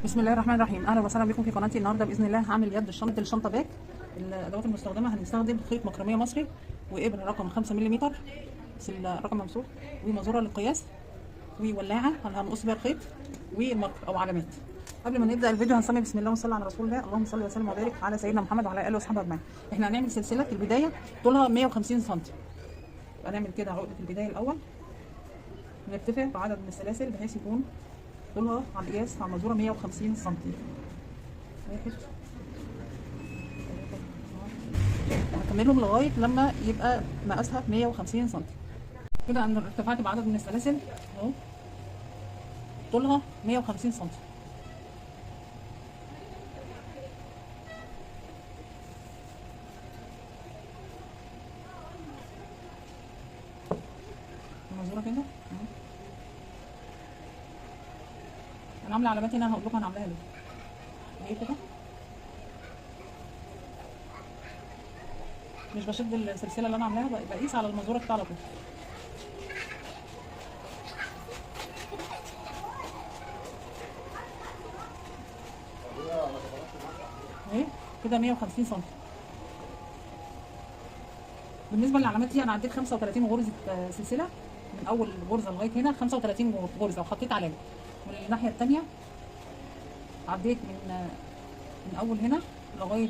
بسم الله الرحمن الرحيم. اهلا وسهلا بكم في قناتي. النهارده باذن الله هعمل يد الشنطة، الشنطة back. الادوات المستخدمة هنستخدم خيط مكرميه مصري وابره رقم 5 ملم بس الرقم ممسوح، ومازوره للقياس، وولاعه هنقص بيها الخيط، وال marker او علامات. قبل ما نبدا الفيديو هنسمي بسم الله ونصلي على رسول الله، اللهم صل وسلم وبارك على سيدنا محمد وعلى اله وصحبه اجمعين. احنا هنعمل سلسلة البداية طولها 150 سم. هنعمل كده عقده البداية الاول، نرتفع بعدد من السلاسل بحيث يكون طولها على القياس على المزورة 150 سم. واحد، هكملهم لغاية لما يبقى مقاسها 150 سم. كده انا ارتفعت بعدد من السلاسل اهو، طولها 150 سم. المزورة كده اهو. انا عامله علامات هنا، هقول لكم انا عاملاها ليه. ايه كده مش بشد السلسلة اللي انا عاملاها، بقيس على المزورة كده على طول. اهي كده 150 سم. بالنسبة للعلامات دي انا عديت 35 غرزه سلسلة من اول غرزه لغاية هنا، 35 غرزه وحطيت علامة. من الناحية الثانية عديت من اول هنا لغاية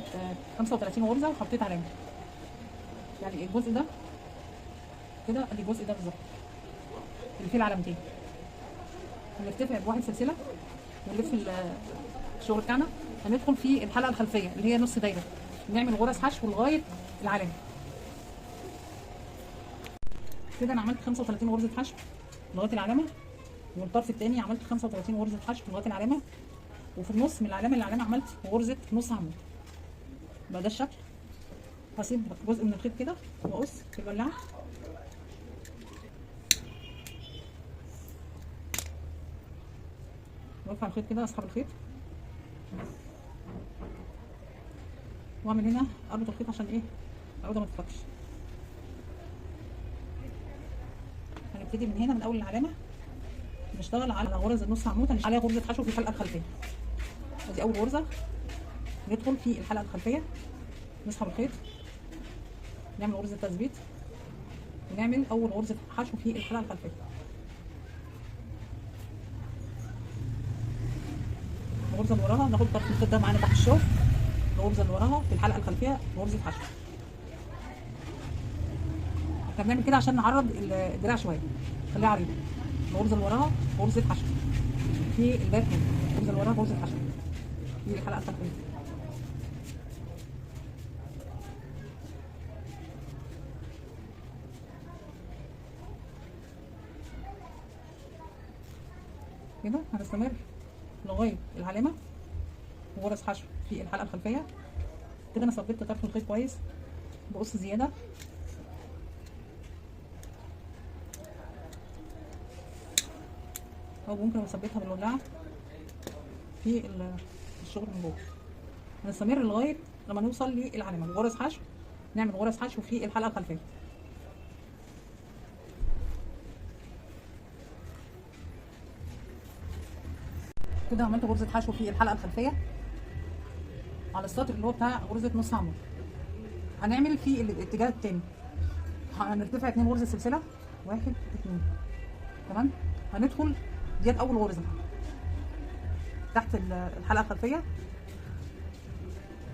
35 غرزه وحطيت علامة. يعني الجزء ده كده ادي الجزء ده بالظبط اللي فيه العلامتين. هنرتفع بواحد سلسلة ونلف الشغل بتاعنا. هندخل في الحلقة الخلفية اللي هي نص دايرة، نعمل غرز حشو لغاية العلامة. كده انا عملت 35 غرزه حشو لغاية العلامة، والطرف الثاني عملت 35 غرزه حشو لغاية العلامة، وفي النص من العلامة للعلامة عملت غرزه نص عمود. بقى ده الشكل. هسيب جزء من الخيط كده واقص في الولاعه. برفع الخيط كده، اسحب الخيط واعمل هنا اربط الخيط عشان ايه العقدة ما تتفكش. هنبتدي من هنا من اول العلامة نشتغل على غرز النص عمود. هنشتغل عليها غرزه حشو في الحلقة الخلفية. ادي اول غرزه. ندخل في الحلقة الخلفية، نسحب الخيط، نعمل غرزه تثبيت، ونعمل اول غرزه حشو في الحلقة الخلفية. الغرزه اللي وراها ناخد طرف الخيط ده معانا تحت الشوك. الغرزه اللي وراها في الحلقة الخلفية غرزه حشو. احنا بنعمل كده عشان نعرض الدراع شوية، خليها عريضة. الغرزه اللي وراها غرزه حشو في ال back هنا، الغرزه اللي وراها غرزه حشو في الحلقة الخلفية. كده هنستمر لغاية العلامة وغرز حشو في الحلقة الخلفية. كده انا ثبت طرف الخيط كويس، بقص زيادة. او ممكن اثبتها بالولاعه في الشغل من جوه. هنستمر لغاية لما نوصل للعلامة غرز حشو، نعمل غرز حشو في الحلقة الخلفية. كده عملت غرزه حشو في الحلقة الخلفية على السطر اللي هو بتاع غرزه نص عمود. هنعمل في الاتجاه الثاني، هنرتفع 2 غرزه سلسلة، 1 2، تمام. هندخل ديت اول غرزه تحت الحلقة الخلفية،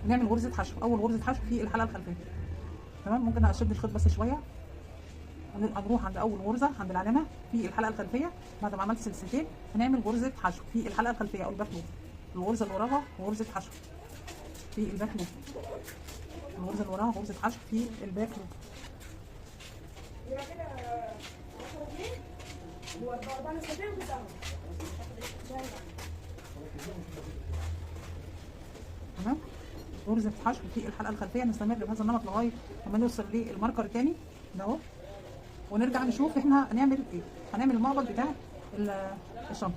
نعمل غرزه حشو، اول غرزه حشو في الحلقة الخلفية، تمام. ممكن اشد الخيط بس شوية. هنروح عند اول غرزه عند العلامة في الحلقة الخلفية بعد ما عملت سلسلتين، هنعمل غرزه حشو في الحلقة الخلفية او ال back loop. الغرزه اللي وراها غرزه حشو في ال back loop. الغرزه اللي وراها غرزه حشو في ال back loop. تمام. غرزه حشو في الحلقة الخلفية. نستمر بهذا النمط لغاية لما نوصل لل marker الثاني ده اهو، ونرجع نشوف احنا هنعمل ايه. هنعمل المقبض بتاع الشنطة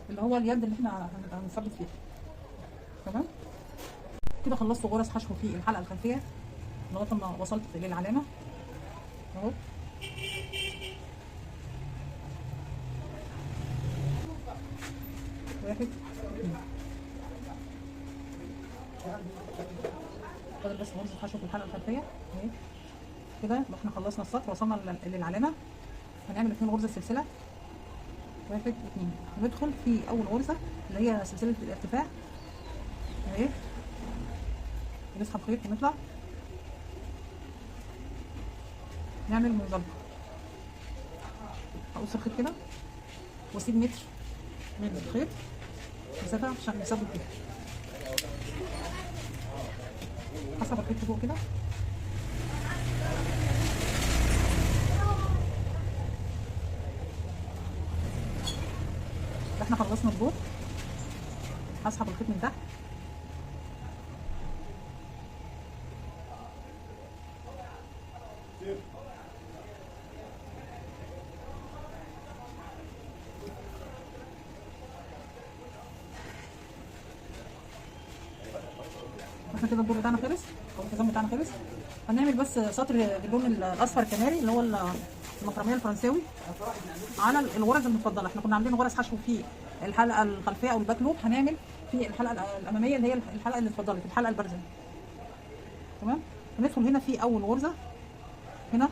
اللي هو اليد اللي احنا هنثبت فيها، تمام. كده خلصت غرز حشو في الحلقة الخلفية لغاية ما وصلت للعلامة اهو. واحد 2. فاضل بس غرزة حشو في الحلقة الخلفية اهي. كده احنا خلصنا السطر، وصلنا للعلامة. هنعمل 2 غرزة سلسلة، 1 2، ندخل في أول غرزة اللي هي سلسلة الارتفاع اهي، ونسحب خيط ونطلع نعمل منزلقة. هقص الخيط كده واسيب متر من الخيط مسافة عشان نثبت بيها. هسحب الخيط فوق كده، احنا خلصنا الدور. هسحب الخيط من تحت احنا كده الدور بتاعنا خلص، او الحزام بتاعنا خلص. هنعمل بس سطر باللون الاصفر كناري اللي هو المكرميه الفرنساوي على الغرز المفضلة. احنا كنا عاملين غرز حشو في الحلقة الخلفية او ال back loop، هنعمل في الحلقة الامامية اللي هي الحلقة اللي اتفضلت، الحلقة البارزة. تمام. هندخل هنا في اول غرزه هنا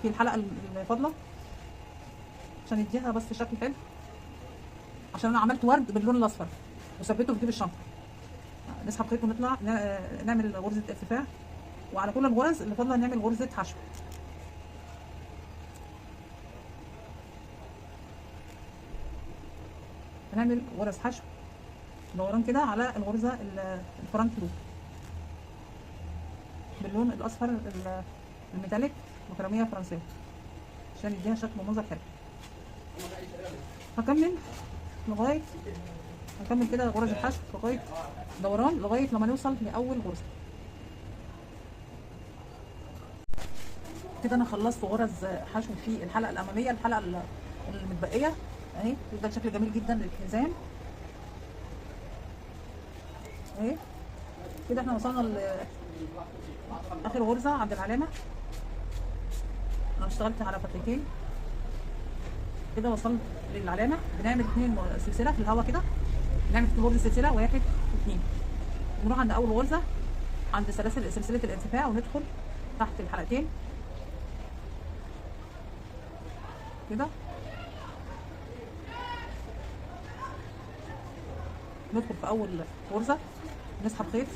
في الحلقة الفاضلة عشان نديها بس شكل حلو، عشان انا عملت ورد باللون الاصفر وثبته في جيب الشنطة. نسحب خيط ونطلع نعمل غرزه ارتفاع، وعلى كل الغرز اللي فاضلة نعمل غرزه حشو. هنعمل غرز حشو دوران كده على الغرزه ال front loop باللون الاصفر ال metallic مكرميه فرنسية عشان يديها شكل ومنظر حلو. هكمل لغاية هكمل كده غرز الحشو لغاية دوران لغاية لما نوصل لاول غرزه. كده انا خلصت غرز حشو في الحلقة الامامية، الحلقة المتبقية اهي. ده شكل جميل جدا للحزام اهي. كده احنا وصلنا لاخر غرزه عند العلامة. انا اشتغلت على فتلتين كده، وصلت للعلامة. بنعمل 2 سلسلة في الهواء كده، نعمل 2 غرزه سلسلة، 1 2، نروح عند اول غرزه عند سلسلة الارتفاع وندخل تحت الحلقتين كده، ندخل في اول غرزه، نسحب خيط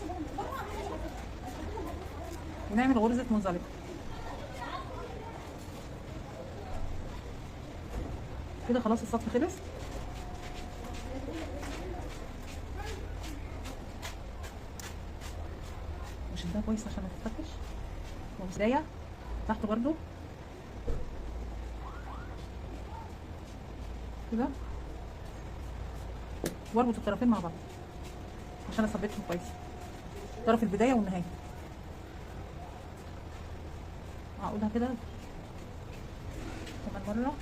ونعمل غرزه منزلقه. كده خلاص السطر خلص. وشدها كويس عشان ما تتفكش. وبداية تحت برضو كده، واربط الطرفين مع بعض عشان اثبتهم كويس، طرف البداية والنهاية. هعقدها كده كمان مرة.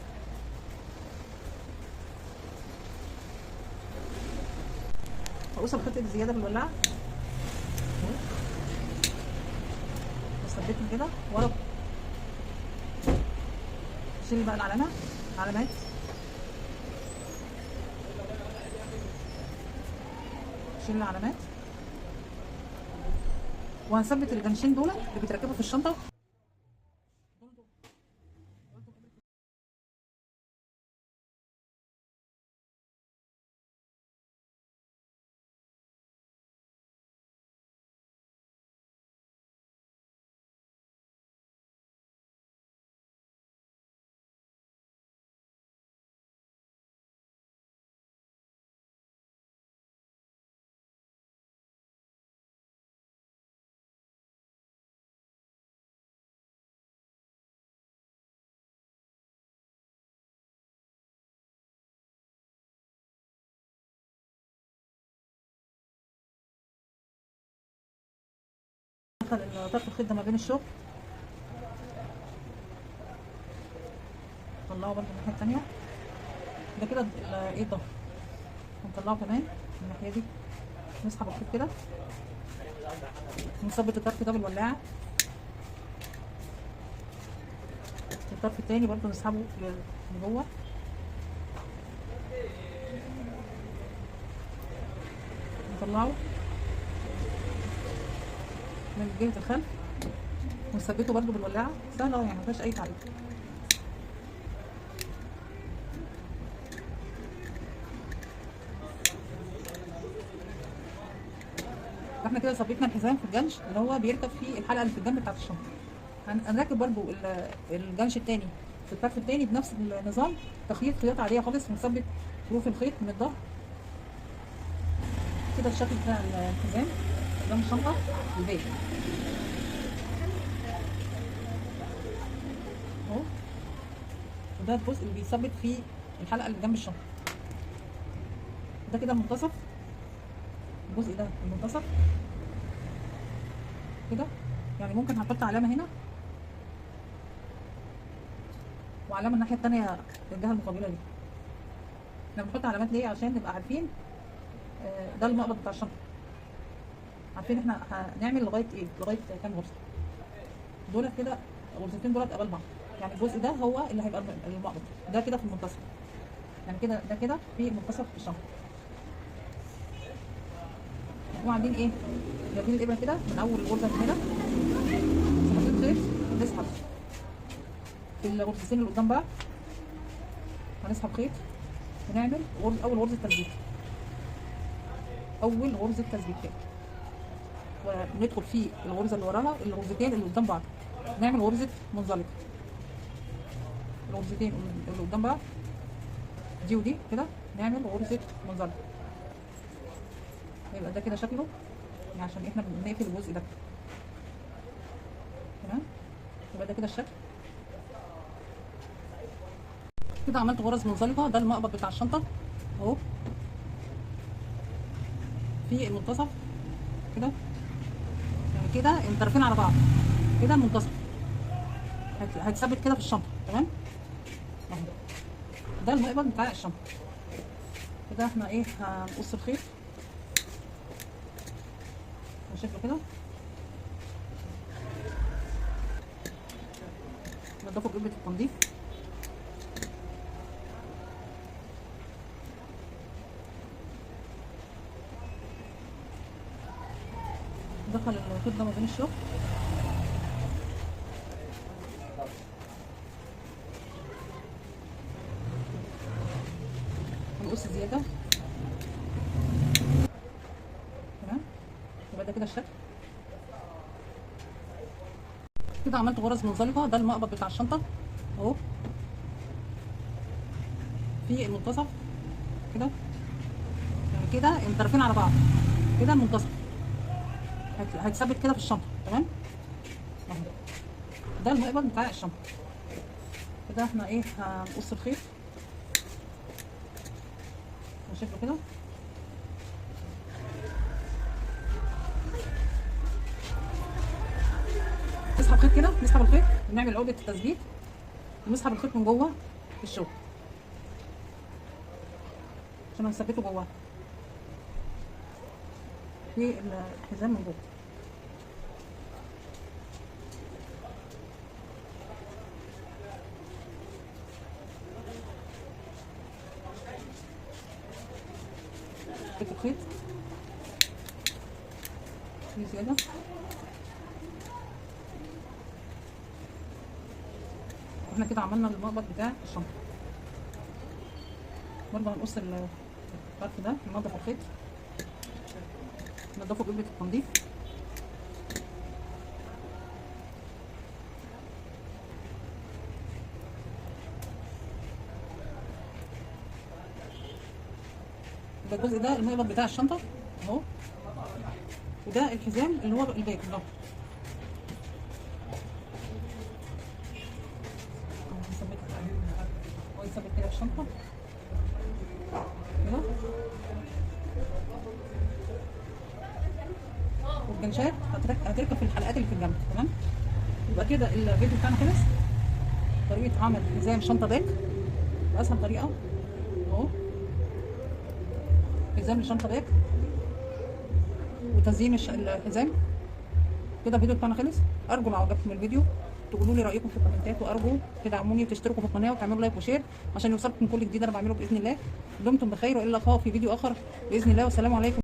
هقص الخيط الزيادة بالولاعه واثبتهم كده ورا. شيل بقى العلامة، علامات شيل العلامات، وهنثبت الجنشين دول اللي بيتركبوا في الشنطة. ندخل طرف الخيط ده ما بين الشغل، طلعه برده من الناحية التانية. ده كده ايه الظهر، هنطلعه كمان من الناحية دي. نسحب الخيط كده ونثبت الطرف ده بالولاعه. الطرف التاني برده نسحبه لجوه. نطلعه من جهة الخلف ونثبته برده بالولاعه، سهلة يعني مفيهاش اي تعقيد. احنا كده ثبتنا الحزام في الجنش اللي هو بيركب فيه الحلقة اللي في الجنب بتاعت الشنطة. هنركب برده الجنش الثاني في الطرف الثاني بنفس النظام، تخيط خياطة عادية خالص، ونثبت طروف الخيط من الظهر كده. الشكل بتاع الحزام قدام الشنطة الباقي اهو، وده الجزء اللي بيثبت فيه الحلقة اللي جنب الشنطة. ده كده المنتصف، الجزء ده المنتصف كده، يعني ممكن هنحط علامة هنا وعلامة الناحية الثانية الجهة المقابلة دي. احنا بنحط علامات ليه؟ عشان نبقى عارفين ده المقبض بتاع الشنطة، عارفين احنا هنعمل لغاية ايه، لغاية كام غرزه. دولت كده غرزتين دولت قبل بعض، يعني الجزء ده هو اللي هيبقى المقبض ده كده في المنتصف، يعني كده ده كده في منتصف الشنطة. وعاملين ايه؟ جايبين الابره كده من اول غرزه من هنا، سحبتين خيط، نسحب في الغرزتين اللي قدام بعض، هنسحب خيط ونعمل غرز، اول غرزه تثبيت، اول غرزه تثبيت كده، وندخل في الغرزه اللي وراها الغرزتين اللي قدام بعض، نعمل غرزه منزلقه، الغرزتين اللي قدام بعض دي ودي كده نعمل غرزه منزلقه. يبقى ده كده شكله، يعني عشان احنا بنقفل الجزء ده تمام. يبقى ده كده الشكل كده. عملت غرز منزلقه، ده المقبض بتاع الشنطة اهو في المنتصف كده، يعني كده الطرفين على بعض كده المنتصف هيتثبت كده في الشنطة تمام اهو. ده المقبض بتاع الشنطة كده. احنا ايه، هنقص الخيط وشكله كده، نضفه بإبرة التنظيف. ندخل الخيط ده ما بين الشوك، هنقص زيادة تمام. يبقى ده كده الشكل كده. عملت غرز منزلقه، ده المقبض بتاع الشنطة اهو في المنتصف كده، يعني كده الطرفين على بعض كده المنتصف هيتثبت كده في الشنطة تمام اهو. ده المقبض بتاع الشنطة كده. احنا ايه، هنقص الخيط وشكله كده، نسحب خيط كده، نسحب الخيط ونعمل عقده التثبيت، ونسحب الخيط من جوه الشوك عشان هنثبته جوه في الحزام من جوه. الخيط زيادة، احنا كده عملنا المقبض بتاع الشنطة. برضه هنقص الطرف ده، ننضف الخيط، ننضفه بإبرة التنظيف. ده الجزء ده المقبض بتاع الشنطة اهو، وده الحزام اللي هو الباك ده. هو يثبت كده في الشنطة كده، والجنشات هتركب في الحلقات اللي في الجنب تمام. يبقى كده الفيديو بتاعنا خلص. طريقة عمل حزام شنطة باك بأسهل طريقة اهو، حزام لشنطة باك وتزيين الحزام كده. الفيديو بتاعنا خلص. ارجو لو عجبكم الفيديو تقولوا لي رايكم في الكومنتات، وارجو تدعموني وتشتركوا في القناة وتعملوا like و share عشان يوصلكم كل جديد انا بعمله باذن الله. دمتم بخير، والى اللقاء في فيديو اخر باذن الله، والسلام عليكم.